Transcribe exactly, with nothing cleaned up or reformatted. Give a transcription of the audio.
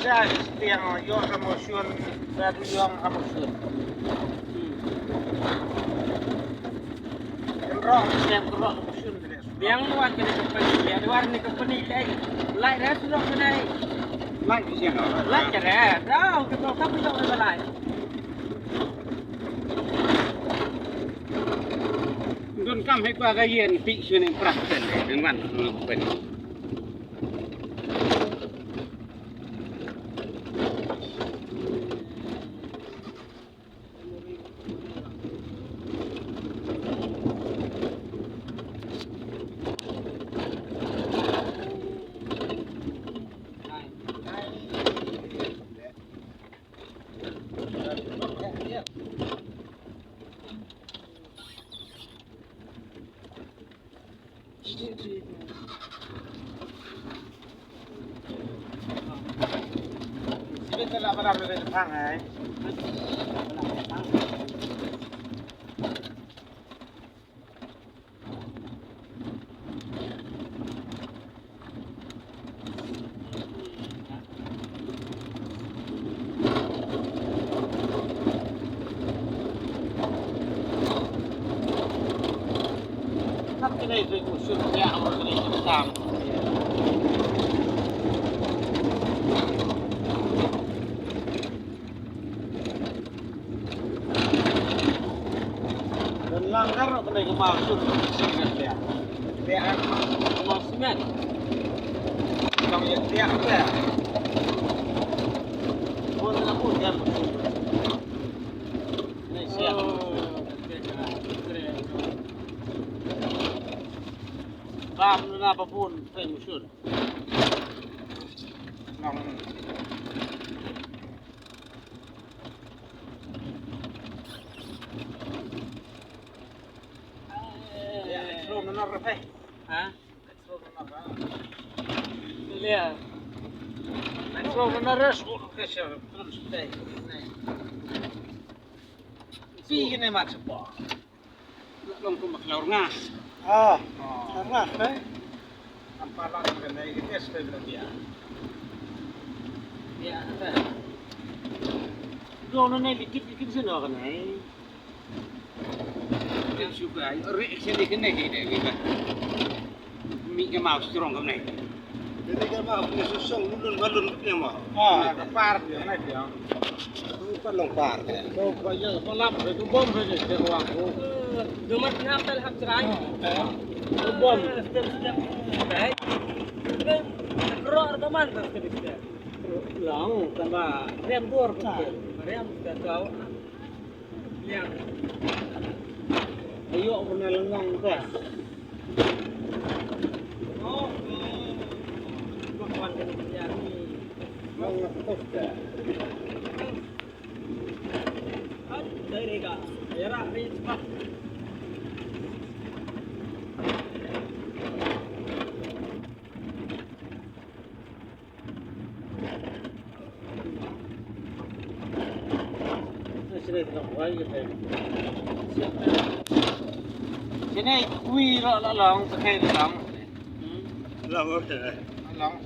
Sa stiang ïoh ka motion, sa du ïong ka motion. Kan roh stiang ka roh ka motion. Biang wan ka company, biang wan ni company lei. Lai res roh ka dei. Lai ki siang. Lai ka re, dau ka to tapi to lai. Don kam hei kwa ka yen pi sini prak sen, wan pen. Lang kar kane ka maw sur sing kan dia. Dia maw simen. Kong ya dia dia. Pun aku dia. Ni siap. Bam na ba pun kai musun. Long. Ya, next row na nar, eh. Ha? Next row na nar, ha? Lia. Next row na nar, eh. Sure, okay, sure. Terus, okay. Pi kene mat sepo. Long kum ba khlaw rngah. Ah, rngah, eh? Am pa long kane ki test te bia. Bia te. Long ne likit likit sino kane. Likit suka. Reaction di kane ki de ki ba. Mi ka mau strong kam nai. Jadi ka mau punya sosong lulun balun punya mau. Ah, ka par dia nai dia. Tu kan long par dia. Tu kan ya, ko lap tu bom dia dia wang tu. Dumat ngap tal hap cerai. Tu bom. Step step. Dai. Ro ar baman tu step step. Long tambah rem bor. Rem step kau. Ayo, kena lengang tu. Lengang tu. Dari ka, ya, ri cepat. Sini kwi ro la long, pakai la long. Long, okay. Long.